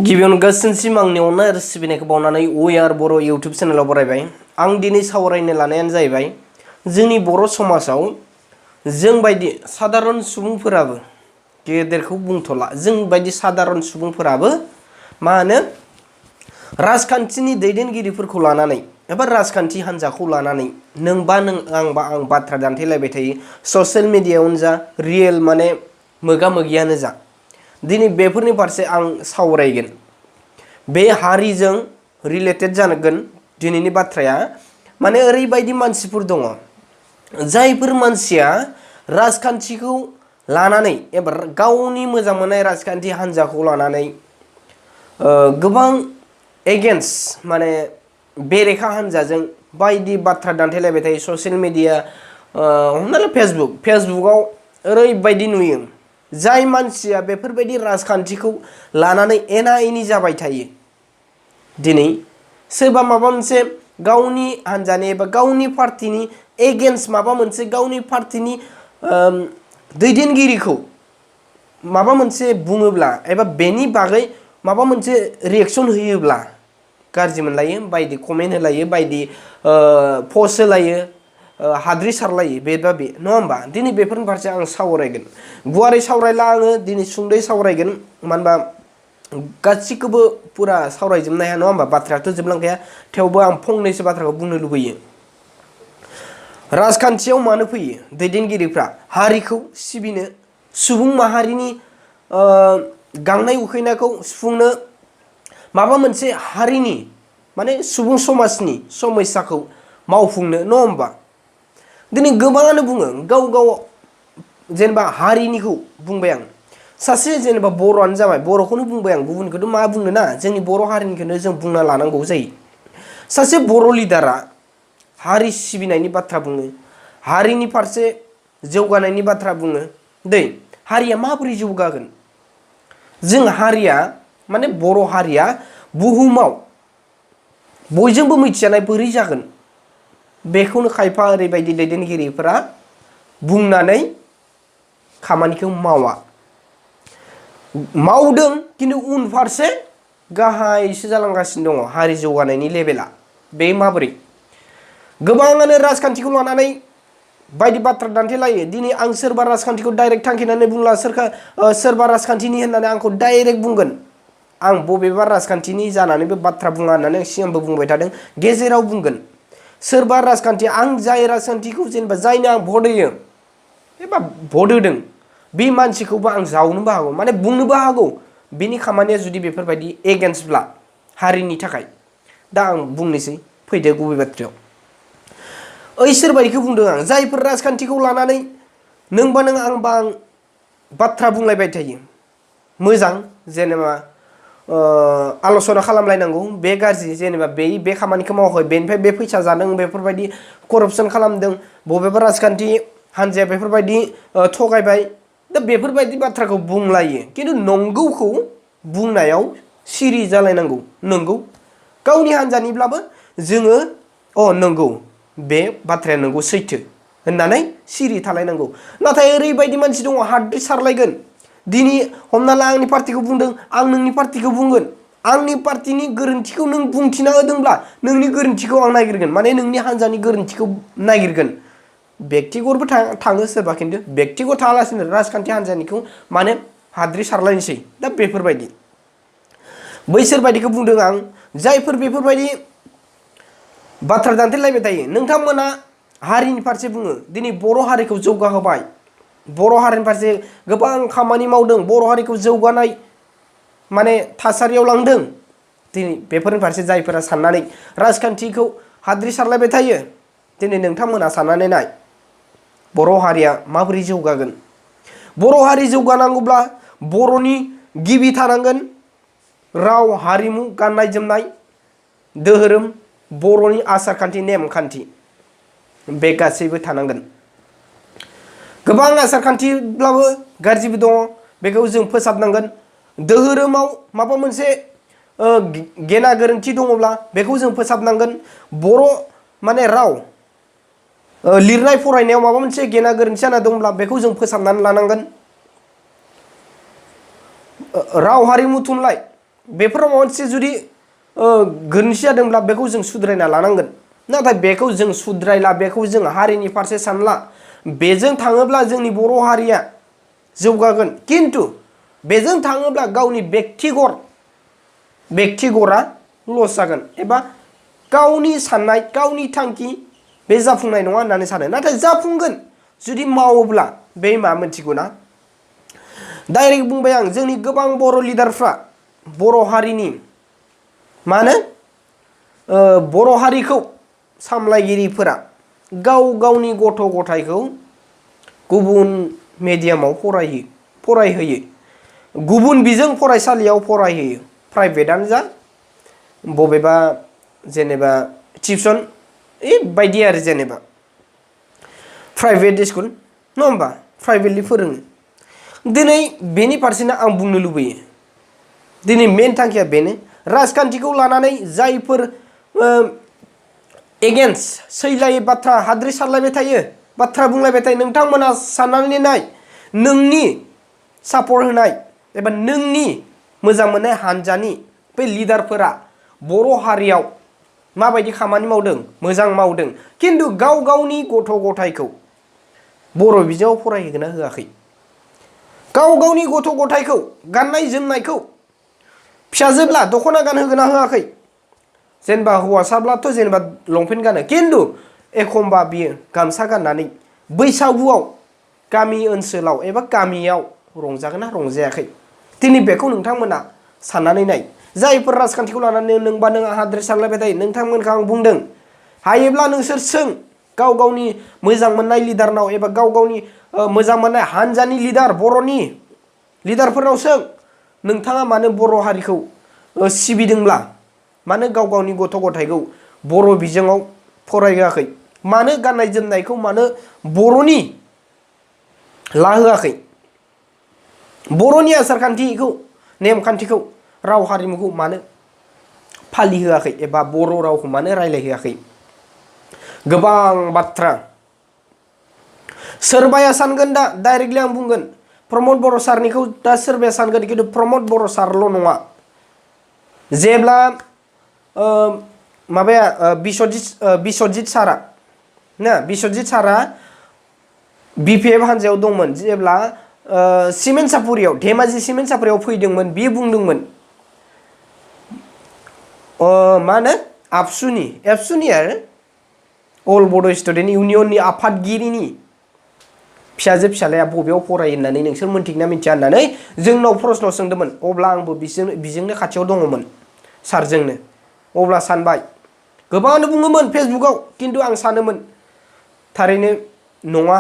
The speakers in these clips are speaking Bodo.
गिबियावनो गासैनिसिम आंनि अननाय आरो सिबिनायखौ बावनानै बर' इउटिउब चेनेलाव बरायबाय। आं दिनै सावरायनो लानायानो जाहैबाय जोंनि बर' समाजाव जों बायदि सादारन सुबुंफोराबो गेदेरखौ बुंथ'ला जों बायदि सादारन सुबुंफोराबो मा होनो राजखान्थिनि दैदेनगिरिफोरखौ लानानै एबा राजखान्थि हान्जाखौ लानानै नोंबा नों आंबा आं बाथ्रा दान्थेलायबाय थायो ससियेल मिडियायावनो जा रियेल माने मोगा मोगियानो जा दिनै बेफोरनि फारसे आं सावरायगोन। बे हारिजों रिलेटेड जागोन दिनैनि बाथ्राया माने ओरैबायदि मानसिफोर दङ जायफोर मानसिया राजखान्थिखौ लानानै एबा गावनि मोजां मोननाय राजखान्थि हान्जाखौ लानानै गोबां एगेन्स्ट माने बेरेखा हान्जाजों बायदि बाथ्रा दान्थेलायबाय थायो ससियेल मिडिया हमना ला फेसबुकआव ओरैबायदि नुयो जाय मानसिया बेफोरबायदि राजखान्थिखौ लानानै एना एनि जाबाय थायो। दिनै सोरबा माबा मोनसे गावनि हान्जानि एबा गावनि पार्टिनि एगेन्स्ट माबा मोनसे गावनि पार्टिनि दैदेनगिरिखौ माबा मोनसे बुङोब्ला एबा बेनि बागै माबा मोनसे रिएक्सन होयोब्ला गाज्रि मोनलायो बायदि कमेन्ट होलायो बायदि पस्ट होलायो हाद्रि सारलायो बेबा बे नङा होमबा दिनै बेफोरनि फारसे आं सावरायगोन। गुवारै सावरायला आङो दिनै सुंद'यै सावरायगोन मानो होनबा गासिखौबो पुरा सावरायजोबनो हाया नङा होमबा बाथ्रायाथ' जोबलांखाया थेवबो आं फंनैसो बाथ्राखौ बुंनो लुबैयो। राजखान्थियाव मानो फैयो दैदेनगिरिफ्रा हारिखौ सिबिनो सुबुं माहारिनि गांनाय उखैनायखौ सुफुंनो माबा मोनसे हारिनि माने सुबुं समाजनि समस्याखौ मावफुंनो नङा होमबा दिनै गोबाङानो बुङो गाव गाव जेनेबा हारिनिखौ बुंबाय आं सासे जेनेबा बर'आनो जाबाय बर'खौनो बुंबाय आं गुबुनखौथ' मा बुंनो ना जोंनि बर' हारिनिखौनो जों बुंना लानांगौ जायो। सासे बर' लिडारा हारि सिबिनायनि बाथ्रा बुङो हारिनि फारसे जौगानायनि बाथ्रा बुङो दै हारिया माबोरै जौगागोन जों हारिया माने बर' हारिया बुहुमाव बयजोंबो मिथिजानाय बोरै जागोन बेखौनो खायफा ओरैबायदि दैदेनगिरिफोरा बुंनानै खामानिखौ मावदों खिन्थु उनफारसे गाहायसो जालांगासिनो दङ हारि जौगानायनि लेभेला बे माबोरै गोबाङानो राजखान्थिखौ लानानै बायदि बाथ्रा दान्थेलायो दिनै आं सोरबा राजखान्थिखौ डाइरेक्ट थांखिनानै बुंला सोरबा राजखान्थिनि होननानै आंखौ डाइरेक्ट बुंगोन आं बबेबा राजखान्थिनि जानानैबो बाथ्रा बुङा होननानै आं सिगांबो बुंबाय थादों गेजेराव बुंगोन सोरबा राजखान्थि आं जाय राजखान्थिखौ जेनेबा जायनो आं भट होयो एबा भट होदों बे मानसिखौबो आं जावनोबो हागौ माने बुंनोबो हागौ बिनि खामानिया जुदि बेफोरबायदि एगेन्स्टब्ला हारिनि थाखाय दा आं बुंनोसै फैदो गुबै बाथ्रायाव ओइसोर बायदिखौ बुंदों आं जायफोर राजखान्थिखौ लानानै नोंबा नों आंबा आं बाथ्रा बुंलायबाय थायो मोजां जेनेबा आल'सना खालामलायनांगौ बे गाज्रि जेनेबा बे खामानिखौ मावाखै बेनिफ्राय बे फैसा जादों बेफोरबायदि करपसन खालामदों बबेबा राजखान्थि हान्जाया बेफोरबायदि थगायबाय दा बेफोरबायदि बाथ्राखौ बुंलायो खिन्थु नंगौखौ बुंनायाव सिरि जालायनांगौ नंगौ गावनि हान्जानिब्लाबो जोङो नंगौ बे बाथ्राया नंगौ सैथो होननानै सिरि थालायनांगौ नाथाय ओरैबायदि मानसि दङ हाद्रि सारलायगोन दिनै हमना ला आंनि पार्टिखौ बुंदों आं नोंनि पार्टिखौ बुंगोन आंनि पार्टिनि गोरोन्थिखौ नों बुंथिना होदोंब्ला नोंनि गोरोन्थिखौ आं नागिरगोन माने नोंनि हान्जानि गोरोन्थिखौ नागिरगोन बेक्तिगतबो थाङो सोरबा खिन्थु बेक्तिगत थाङालासिनो राजखान्थि हान्जानिखौ माने हाद्रि सारलायनोसै दा बेफोरबायदि बैसोर बायदिखौ बुंदों आं जायफोर बेफोरबायदि बाथ्रा दान्थेलायबाय थायो नोंथांमोना हारिनि फारसे बुङो दिनै बर' हारिखौ जौगाहोबाय बर' हारिनि फारसे गोबां खामानि मावदों बर' हारिखौ जौगानाय माने थासारियाव लांदों दिनै बेफोरनि फारसे जायफोरा साननानै राजखान्थिखौ हाद्रि सारलायबाय थायो दिनै नोंथांमोना साननानै नाय बर' हारिया माबोरै जौगागोन बर' हारि जौगानांगौब्ला बर'नि गिबि थानांगोन राव हारिमु गाननाय जोमनाय धोरोम बर'नि आसारखान्थि नेमखान्थि बे गासैबो थानांगोन गोबां आसारखान्थिब्लाबो गाज्रिबो दङ बेखौ जों फोसाबनांगोन धोरोमाव माबा मोनसे गेना गोरोन्थि दङब्ला बेखौ जों फोसाबनांगोन बर' माने राव लिरनाय फरायनायाव माबा मोनसे गेना गोरोन्थि जाना दंब्ला बेखौ जों फोसाबनानै लानांगोन राव हारिमु थुनलाइ बेफोराव माबा मोनसे जुदि गोरोन्थि जादोंब्ला बेखौ जों सुद्रायना लानांगोन। नाथाय बेखौ जों सुद्रायला, बेखौ जों हारिनि फारसे सानला। बेजों थाङोब्ला जोंनि बर' हारिया जौगागोन, किन्तु बेजों थाङोब्ला गावनि बेक्तिगतआ लस जागोन एबा गावनि साननाय गावनि थांखि बे जाफुंनाय नङा होननानै सानो। नाथाय जाफुंगोन जुदि मावोब्ला। बे मा मोनथिगौ ना? डाइरेक्ट बुंबाय आं, जोंनि गोबां बर' लिडारफ्रा बर' हारिनि मा होनो बर' हारिखौ सामलायगिरिफोरा गाव गावनि गथ' गथायखौ गुबुन मेडियामाव फरायहोयो, गुबुन बिजों फरायसालियाव फरायहोयो। प्राइभेटआनो जा, बबेबा जेनेबा टिउसन बायदि आरो जेनेबा प्राइभेट स्कुल नङा होमबा, प्राइभेटलि फोरोङो। दिनै बेनि फारसेनो आं बुंनो लुबैयो। दिनै मेन थांखिया बेनो, राजखान्थिखौ लानानै जायफोर एगेन्स्ट सैलायै बाथ्रा हाद्रि सारलायबाय थायो, बाथ्रा बुंलायबाय थायो, नोंथांमोना साननानै नाय, नोंनि सापर्ट होनाय एबा नोंनि मोजां मोननाय हानजानि बे लिडारफोरा बर' हारियाव माबायदि खामानि मावदों, मोजां मावदों, किन्तु गाव गावनि गथ' गथायखौ बर' बिजोङाव फरायहोगोना होआखै? गाव गावनि गथ' गथायखौ गाननाय जोमनायखौ फिसाजोब्ला दख'ना गानहोगोना होआखै? जेनेबा हौवासाब्लाथ' जेनेबा लंपेन्ट गानो, किन्तु एखमबा बियो गामसा गाननानै बैसागुआव गामि ओनसोलाव एबा गामियाव रंजागोन ना रंजायाखै? दिनै बेखौ नोंथांमोना साननानै नाय। जायफोर राजखान्थिखौ लानानै नोंबा नों हाद्रि सारलायबाय थायो, नोंथांमोनखौ आं बुंदों, हायोब्ला नोंसोर सों गाव गावनि मोजां मोननाय लिडारनाव एबा गाव गावनि मोजां मोननाय हानजानि लिडार, बर'नि लिडारफोरनाव सों, नोंथाङा मानो बर' हारिखौ सिबिदोंब्ला मानो गाव गावनि गथ' गथायखौ बर' बिजोङाव फरायहोआखै? मानो गाननाय जोमनायखौ मानो बर'नि लाहोआखै? बर'नि आसारखान्थिखौ, नेमखान्थिखौ, राव हारिमुखौ मानो फालिहोआखै एबा बर' रावखौ मानो रायलायहोआखै? गोबां बाथ्रा। सोरबाया सानगोन, दा डाइरेक्टलि आं बुंगोन, प्रमद बर' सारनिखौ दा सोरबाया सानगोन, खिन्थु प्रमद बर' सारल' नङा। जेब्ला माबाया बिस्वजित सारा ना, बिस्वजित सारा BPF हान्जायाव दंमोन, जेब्ला सिमेन्ट सापुरियाव, धेमाजि सिमेन्ट सापुरियाव फैदोंमोन, बियो बुंदोंमोन मा होनो एबसुनि आरो अल बड' स्टुडेन्ट इउनियननि आफादगिरिनि फिसालाया बबेयाव फरायो होननानै नोंसोर मोनथिगोना मिथिया होननानै जोंनाव प्रश्न सोंदोंमोन। अब्ला आंबो बिजोंनो खाथियाव दङमोन सारजोंनो। अब्ला सानबाय, गोबाङानो बुङोमोन फेसबुकाव, किन्तु आं सानोमोन थारैनो नङा,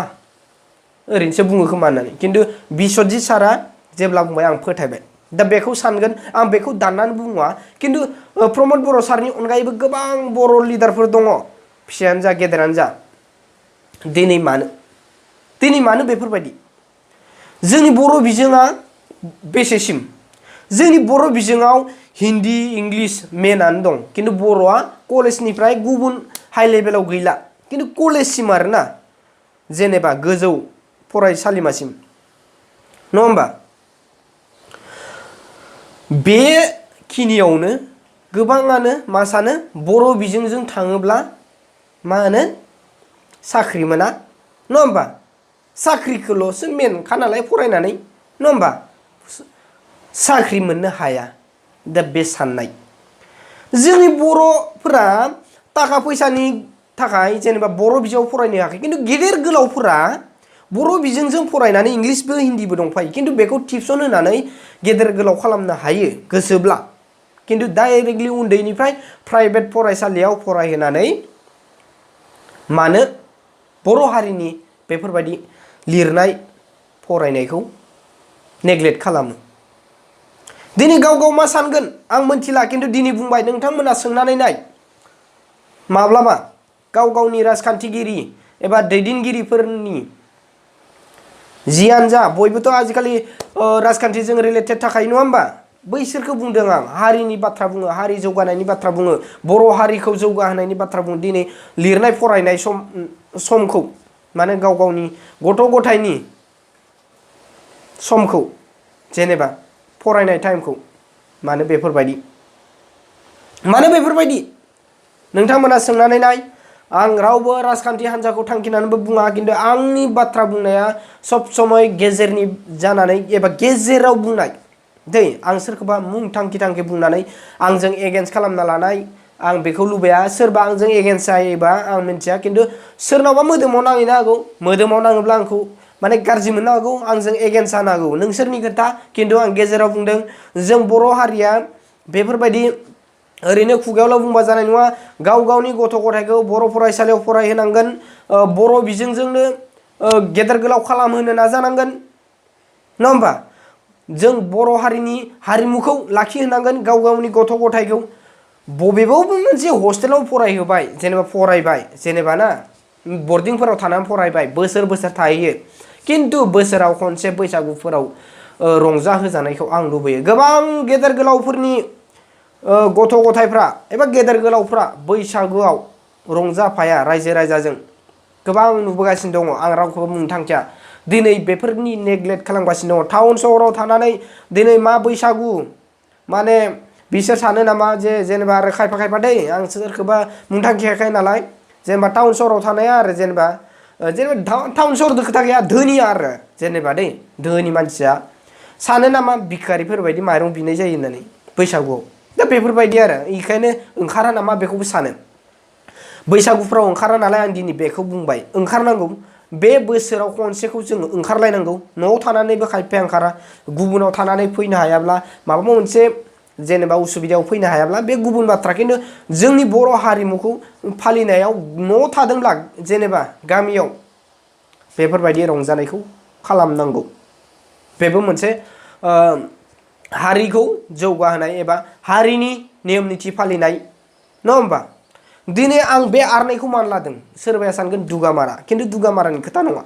ओरैनोसो बुङो खोमा होननानै। किन्तु बिस्वजित सारा जेब्ला बुंबाय, आं फोथायबाय। दा बेखौ सानगोन, आं बेखौ दाननानै बुङा, किन्तु प्रमद बर' सारनि अनगायैबो गोबां बर' लिडारफोर दङ, फिसायानो जा गेदेरानो जा। दिनै मानो बेफोरबायदि? जोंनि बर' बिजोङा बेसेसिम? जोंनि बर' बिजोङाव हिन्दी इंलिस मेनानो दं, किन्तु बर'आ कलेजनिफ्राय गुबुन हाइ लेभेलाव गैला, किन्तु कलेजसिम आरोना, जेनेबा गोजौ फरायसालिमासिम, नङा होमबा? बेखिनियावनो गोबाङानो मा सानो, बर' बिजोंजों थाङोब्ला मा होनो साख्रि मोना, नङा होमबा? साख्रिखौल'सो मेनखा नालाय फरायनानै, नङा होमबा? साख्रि मोननो हाया। दा बे साननाय, जोंनि बर'फोरा थाखा फैसानि थाखाय जेनेबा बर' बिजोङाव फरायनो हायाखै, किन्तु गेदेर गोलावफोरा बर' बिजोंजों फरायनानै इंलिसबो हिन्दीबो दंफायो, किन्तु बेखौ टिउसन होनानै गेदेर गोलाव खालामनो हायो गोसोब्ला। किन्तु डाइरेक्टलि उन्दैनिफ्राय प्राइभेट फरायसालियाव फरायहोनानै मानो बर' हारिनि बेफोरबायदि लिरनाय फरायनायखौ नेग्लेक्ट खालामो? दिनै गाव गाव मा सानगोन आं मोनथिला, किन्तु दिनै बुंबाय, नोंथांमोना सोंनानै नाय। माब्लाबा गाव गावनि राजखान्थिगिरि एबा दैदेनगिरिफोरनि जियानो जा, बयबोथ' आजिखालि राजखान्थिजों रिलेटेड थाखायो, नङा होमबा? बैसोरखौ बुंदों आं, हारिनि बाथ्रा बुङो, हारि जौगानायनि बाथ्रा बुङो, बर' हारिखौ जौगाहोनायनि बाथ्रा बुङो। दिनै लिरनाय फरायनाय समखौ माने गाव गावनि गथ' गथायनि समखौ, जेनेबा फरायनाय टाइमखौ मानो बेफोरबायदि नोंथांमोना सोंनानै नाय आं रावबो राजखान्थि हान्जाखौ थांखिनानैबो बुङा खिन्थु आंनि बाथ्रा बुंनाया सब समय गेजेरनि जानानै एबा गेजेराव बुंनाय दै आं सोरखौबा मुं थांखि बुंनानै आंजों एगेन्स्ट खालामना लानाय आं बेखौ लुबैया सोरबा आंजों एगेन्स्ट जायोबा आं मिन्थिया खिन्थु सोरनावबा मोदोमाव नांहैनो हागौ मोदोमाव नाङोब्ला आंखौ माने गाज्रि मोननो हागौ आंजों एगेन्स्ट जानो हागौ नोंसोरनि खोथा खिन्थु आं गेजेराव बुंदों जों बर' हारिया बेफोरबायदि ओरैनो खुगायावल' बुंबा जानाय नङा गाव गावनि गथ' गथायखौ बर' फरायसालियाव फरायहोनांगोन बर' बिजोंजोंनो गेदेर गोलाव खालामहोनो नाजानांगोन नङा होमबा जों बर' हारिनि हारिमुखौ लाखिहोनांगोन गाव गावनि गथ' गथायखौ बबेबावबो मोनसे हस्टेलाव फरायहोबाय जेनेबा फरायबाय जेनेबा ना बर्डिंफोराव थानानै फरायबाय बोसोर बोसोर थाहैयो खिन्थु बोसोराव खनसे बैसागुफोराव रंजा होजानायखौ आं लुबैयो गोबां गेदेर गोलावफोरनि गथ' गथायफ्रा एबा गेदेर गोलावफ्रा बैसागुआव रंजाफाया रायजो राजाजों गोबां नुबोगासिनो दङ आं रावखौबो बुंनो थांखाया दिनै बेफोरनि नेग्लेक्ट खालामगासिनो दङ टाउन सहराव थानानै दिनै मा बैसागु माने बिसोर सानो नामा जेनेबा आरो खायफा दै आं सोरखौबा मुं थांखियाखै नालाय जेनेबा टाउन सहराव थानाया आरो जेनेबा टाउन सहरजों खोथा गैया धोनिया आरो जेनेबा दै धोनि मानसिया सानो नामा भिखारिफोर बायदि माइरं बिनाय जायो होननानै बैसागुआव दा बेफोरबायदि आरो बेखायनो ओंखारा नामा बेखौबो सानो बैसागुफ्राव ओंखारा नालाय आं दिनै बेखौ बुंबाय ओंखारनांगौ बे बोसोराव खनसेखौ जोङो ओंखारलायनांगौ न'आव थानानैबो खायफाया ओंखारा गुबुनाव थानानै फैनो हायाब्ला माबा मोनसे जेनेबा उसुबिदायाव फैनो हायाब्ला बे गुबुन बाथ्रा खिन्थु जोंनि बर' हारिमुखौ फालिनायाव न'आव थादोंब्ला जेनेबा गामियाव बेफोरबायदि रंजानायखौ खालामनांगौ बेबो मोनसे हारिखौ जौगाहोनाय एबा हारिनि नेम निथि फालिनाय नङा होमबा दिनै आं बे आरनायखौ मान लादों सोरबाया सानगोन दुगामारा खिन्थु दुगामारानि खोथा नङा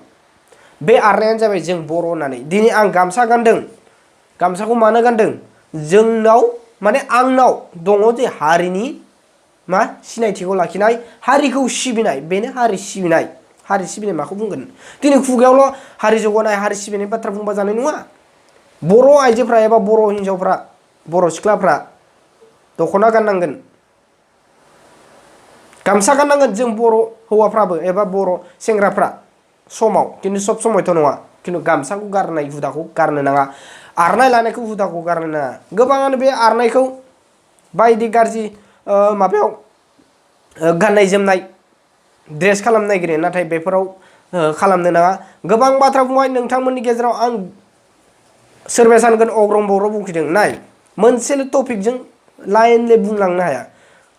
बे आरनायानो जाबाय जों बर' होननानै दिनै आं गामसा गानदों गामसाखौ मानो गानदों जोंनाव माने आंनाव दङ जे हारिनि मा सिनायथिखौ लाखिनाय हारिखौ सिबिनाय बेनो हारि सिबिनाय माखौ बुंगोन दिनै खुगायावल' हारि जौगानाय हारि सिबिनाय बाथ्रा बुंबा जानाय नङा बर' आइजोफ्रा एबा बर' हिन्जावफ्रा बर' सिख्लाफ्रा दख'ना गाननांगोन गामसा गाननांगोन जों बर' हौवाफ्राबो एबा बर' सेंग्राफ्रा समाव खिन्थु सब समायथ' नङा खिन्थु गामसाखौ गारनाय हुदाखौ गारनो नाङा आरनाय लानायखौ हुदाखौ गारनो नाङा गोबाङानो बे आरनायखौ बायदि गाज्रि माबायाव गाननाय जोमनाय ड्रेस खालामनो नागिरो नाथाय बेफोराव खालामनो नाङा गोबां बाथ्रा बुंबाय नोंथांमोननि गेजेराव आं सोरबाया सानगोन अग्रं बर' बुंखिदों नाय मोनसेल' टपिकजों लाइनलि बुंलांनो हाया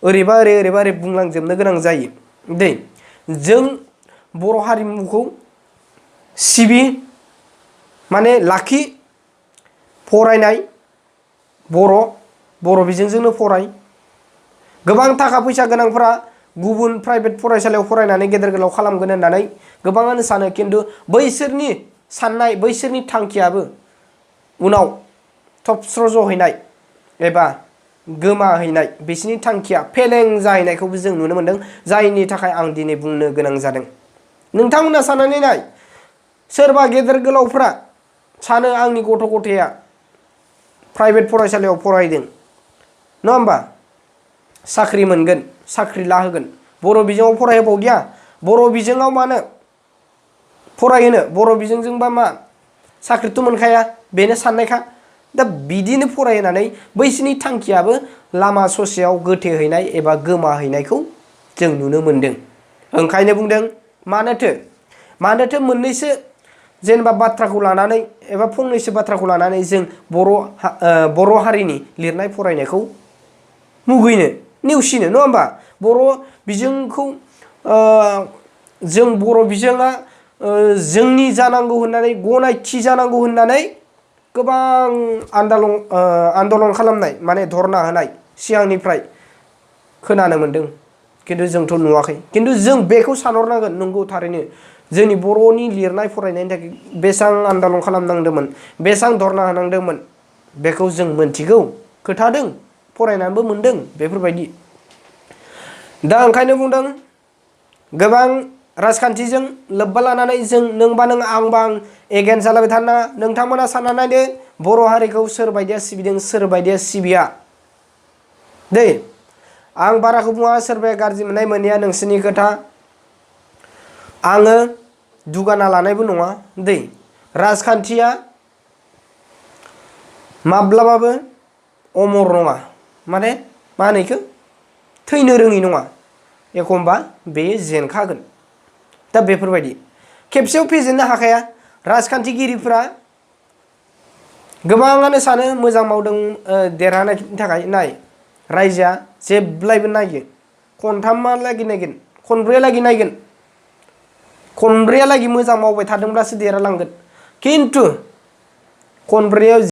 ओरैबा ओरै बुंलांजोबनो गोनां जायो दै जों बर' हारिमुखौ माने लाखि फरायनाय बर' बिजोंजोंनो फराय गोबां थाखा फैसा गोनांफोरा गुबुन प्राइभेट फरायसालियाव फरायनानै गेदेर गोलाव खालामगोन होननानै गोबाङानो सानो खिन्थु बैसोरनि साननाय बैसोरनि थांखियाबो उनाव थबस्र' जहैनाय एबा गोमाहैनाय बिसोरनि थांखिया फेलें जाहैनायखौबो जों नुनो मोनदों जायनि थाखाय आं दिनै बुंनो गोनां जादों नोंथांमोना साननानै नाय सोरबा गेदेर गोलावफ्रा सानो आंनि गथ' गथाया प्राइभेट फरायसालियाव फरायदों नङा होमबा साख्रि मोनगोन साख्रि लाहोगोन बर' बिजोङाव फरायहोबावदिया बर' बिजोङाव मानो फरायहोनो बर' बिजोंजोंबा मा साख्रिथ' मोनखाया बेनो साननायखा दा बिदिनो फरायनानै बैसोरनि थांखियाबो लामा ससेयाव गोथेहैनाय एबा गोमाहैनायखौ जों नुनो मोनदों ओंखायनो बुंदों मानोथो मोननैसो जेनेबा बाथ्राखौ लानानै एबा फंनैसो बाथ्राखौ लानानै जों बर' हारिनि लिरनाय फरायनायखौ मुगैनो नेवसिनो नङा होमबा बर' बिजोंखौ जों बर' बिजोङा जोंनि जानांगौ होननानै गनायथि जानांगौ होननानै गोबां आन्दलन खालामनाय माने धरना होनाय सिगांनिफ्राय खोनानो मोनदों खिन्थु जोंथ' नुवाखै खिन्थु जों बेखौ सानहरनांगोन नंगौ थारैनो जोंनि बर'नि लिरनाय फरायनायनि थाखाय बेसेबां आन्दलन खालामनांदोंमोन बेसेबां धरना होनांदोंमोन बेखौ जों मोनथिगौ खोथादों फरायनानैबो मोनदों बेफोरबायदि दा ओंखायनो बुंदों गोबां राजखान्थिजों लोब्बा लानानै जों नोंबा नों आंबा आं एगेन्स्ट जालायबाय थानो नाङा नोंथांमोना सानना नायदो बर' हारिखौ सोरबायदिया सिबिदों सोरबायदिया सिबिया दै आं बाराखौ बुङा सोरबाया गाज्रि मोननाय मोनैया नोंसोरनि खोथा आङो दुगाना लानायबो नङा दै राजखान्थिया माब्लाबाबो अमर नङा माने मा होनो इखो थैनो रोङि नङा एखमबा बेयो जेनखागोन दा बेफोरबायदि खेबसेयाव फेजेननो हाखाया राजखान्थिगिरिफ्रा गोबाङानो सानो मोजां मावदों देरहानायनि थाखाय नाय रायजोआ जेब्लायबो नायो खनथामहालागै नायगोन खनब्रैहालागै नायगोन खनब्रैहालागै मोजां मावबाय थादोंब्लासो देरहालांगोन खिन्थु खनब्रैयाव